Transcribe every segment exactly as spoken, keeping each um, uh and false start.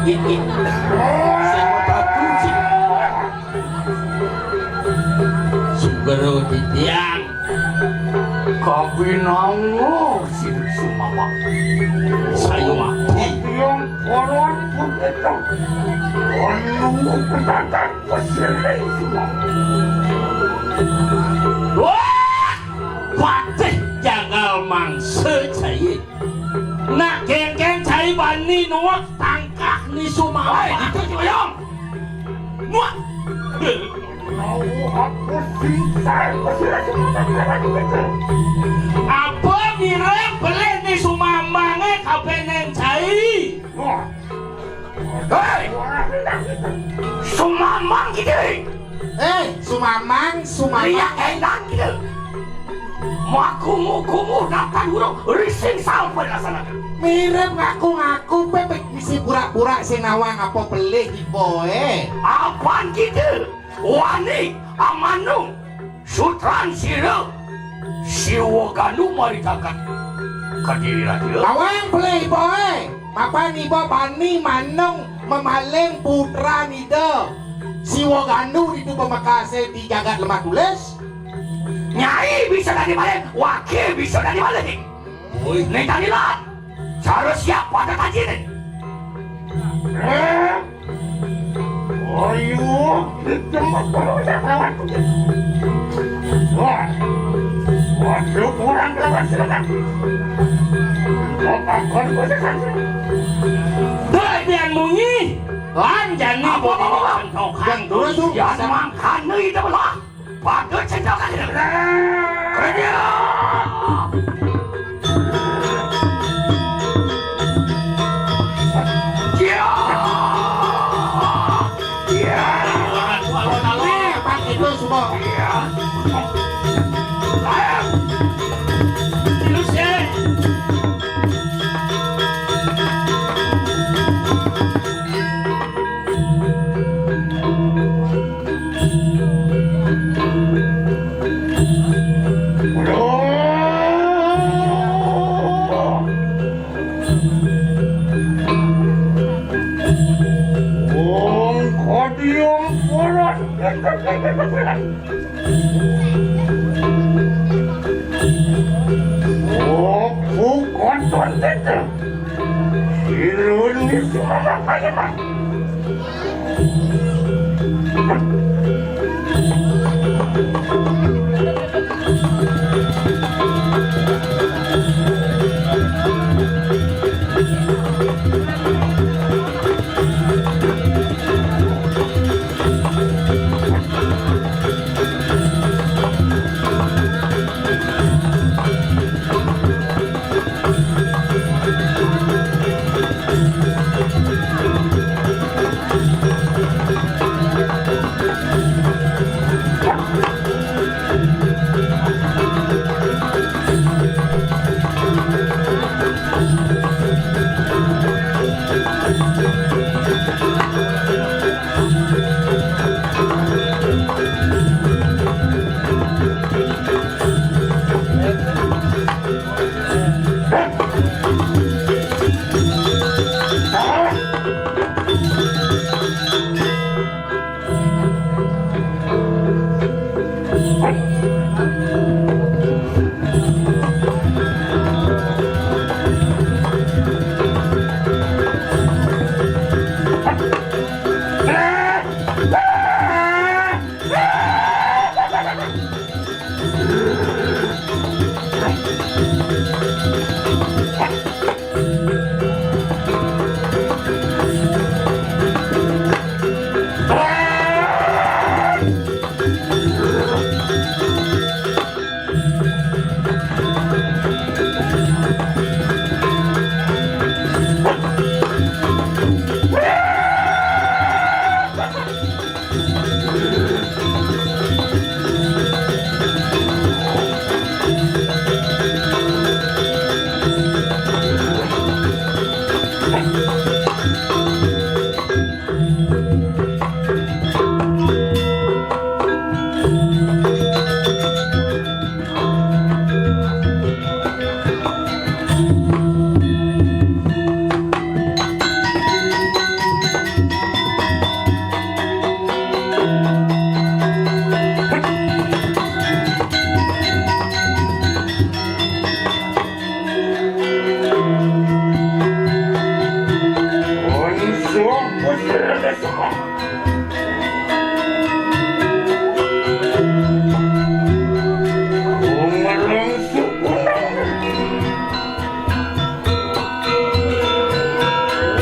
Sing padha sing sugero titiang. Kabinangu sing sumama. Sayu mati. Yang koron pun itu. Menunggu penantang pesirnya itu. Wah! Patih janggal mangsa jaya. Nak kengkeng cai bani nuwek tangkah ni sumawai. Itu Joyong. Nuwek. Apa mirip beli ni sumambange kabeh neng cai? Hei! Sumamang gitu. Eh, sumamang, sumamang. Iya, enak gitu. Maku-mukumu daftar huruf rising sampai laksanakan. Mirip ngaku-ngaku pepek misi pura-pura sing nawang apa pelih iboe. Apaan gitu? Wani, amanu, sutran sira, siwa ganu mari jagat Kediri Raja. Lawang pelih iboe. Mapan iba bani manung memaling putra nida. Siwa gandu ditu pemekase di jagat Lemah Tulis. Nyai bisa dadi maling, wakil bisa dadi maling. Woi, ning tanilan. Cara siap pada tajine. Ayo, kita mau terus lawan. Wah, waduh, kurang kawan silakan. Kok takon gue sekarang? Dek pian munyi, lan jani apa, apa, apa? Yang dulu tuh. Ya, mangkane itu lah. Pada cendaka ini. Kerja. Ya. Ya. Nih, Pak, itu semua. Ya. Ayo. Terus ya. Wong kodiong polos. Oku koton tete. Sirun di sumama payaman. Tuan Putra Desa. Umarang sukunang.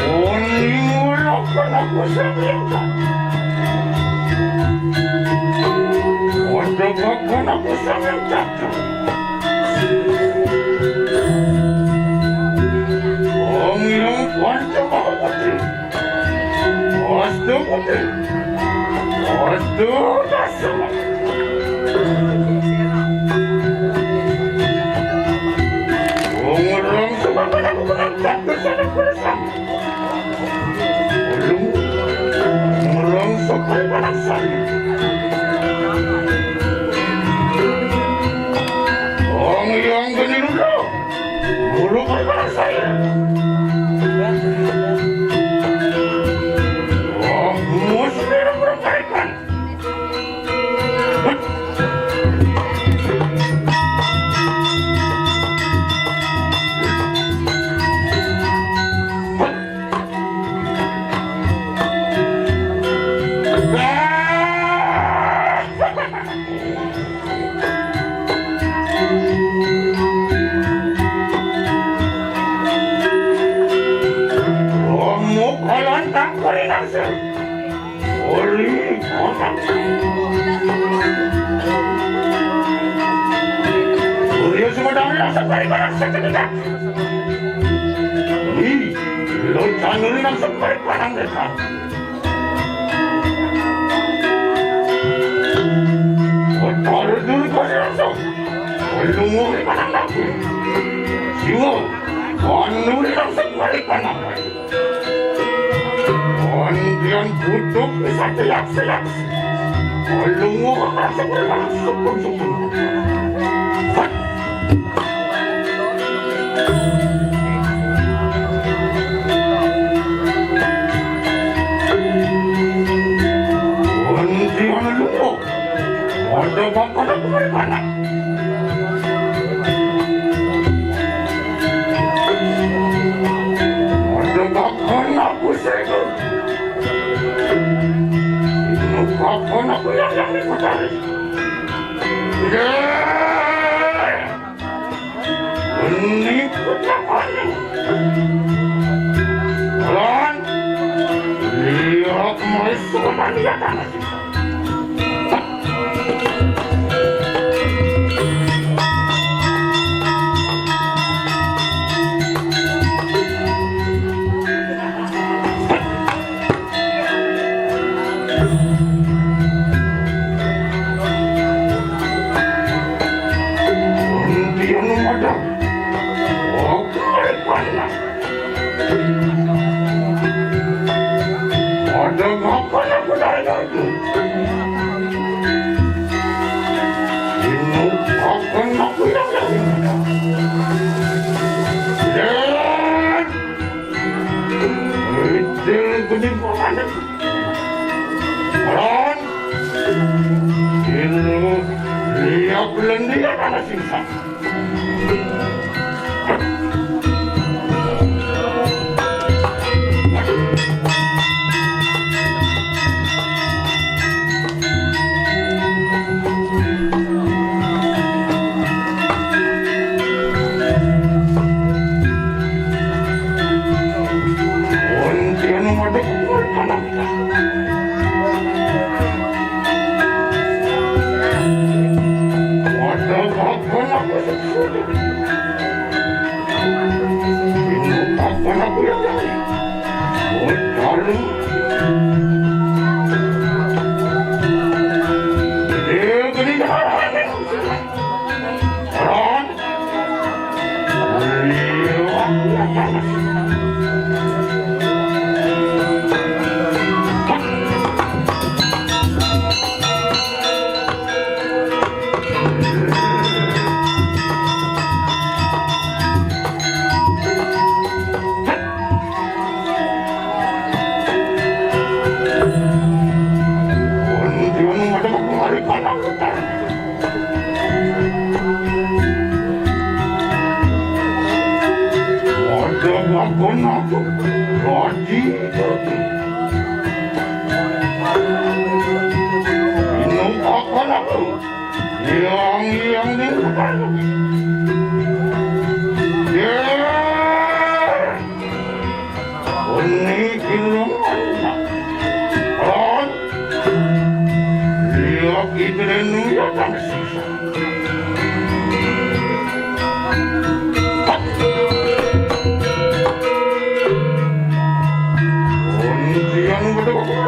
Uning walakan aku sangin. Wadabakan aku sangin. Om yang panca mahapati. Astu pati. Astu dasma. Umarang sukunang aku menang jatuh sana bersama. Ulung, umarang sukunang sana. Ong yang geni ludo. Guru perkara saya. Oh, mus merah merah. Romo kalantang korinase. Ori kotak. Surya sumedang rasa kari barang sekedak. Ih, lo canuri nang sekali barang dekat. Betara dulu kau langsung. Pelungu di mana lagi? Siwa, kau nuri langsung balik mana lagi? Kau yang butuh bisa siap-siap. Pelungu langsung balik mana sukun-sukun. Kuntilanak lupa. Ada bapak aku dari mana? Ada bapak aku sego. Ada bapak aku yang yang diputari. Ya. Ini putra paling. Lan, lihat mereka mania tanah. Kuntilanak madang. Oke, panas. Ada apa aku dari itu? Ini apa aku yang dari mana? Dan itu gede banget. Ron, ini lihat lendia tanah sisa. Kuntilanak madang. Ada apa aku? Ini apa aku yang dari? Bodoh. Ini gini. Ron. Yang, yang di. Ya. Ini ilmu. Oh. Lihat itu dan lihat kan sisa. Yang betul-betul.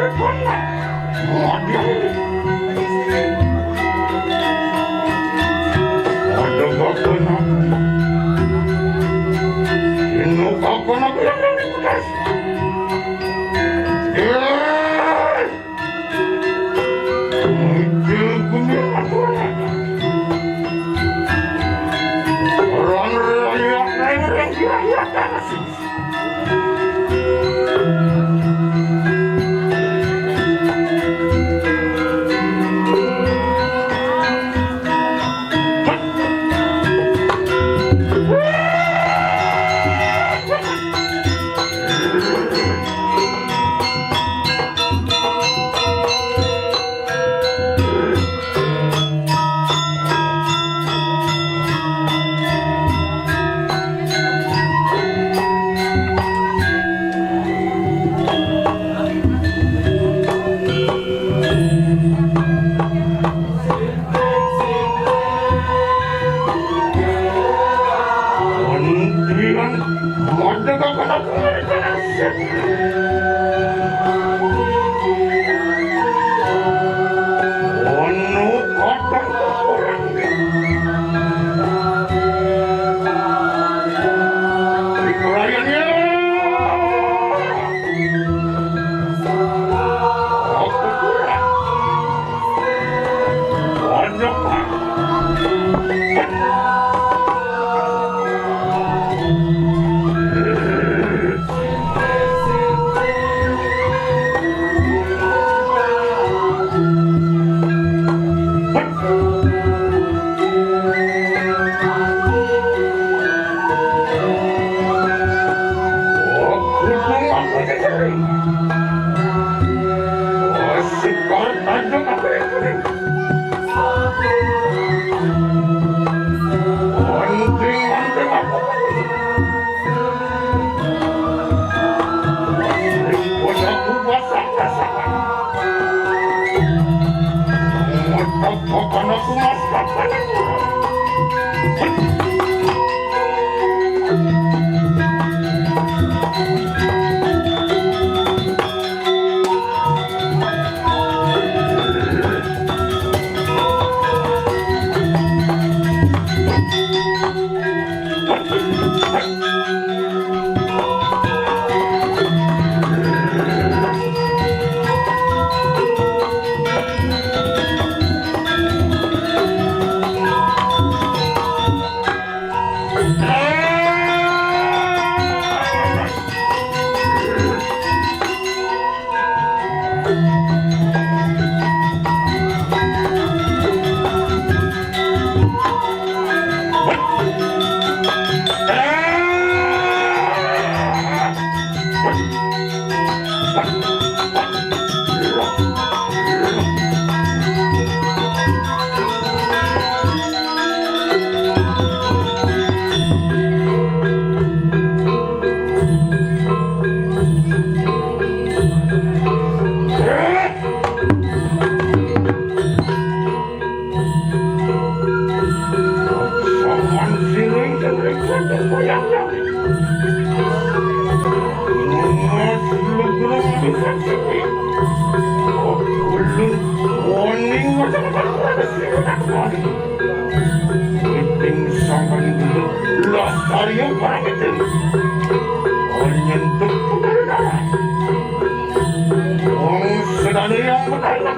Wong sedane yang berkaitan.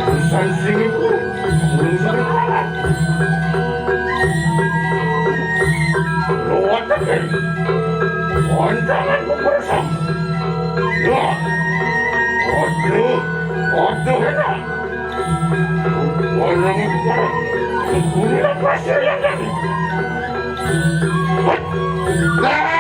Urusan sing iku belum sampai kalah. Lewat tadi. Kondangan bersama. Wah. Waduh. Waduh, enak. Orang itu. Inilah pasir yang tadi. Lah.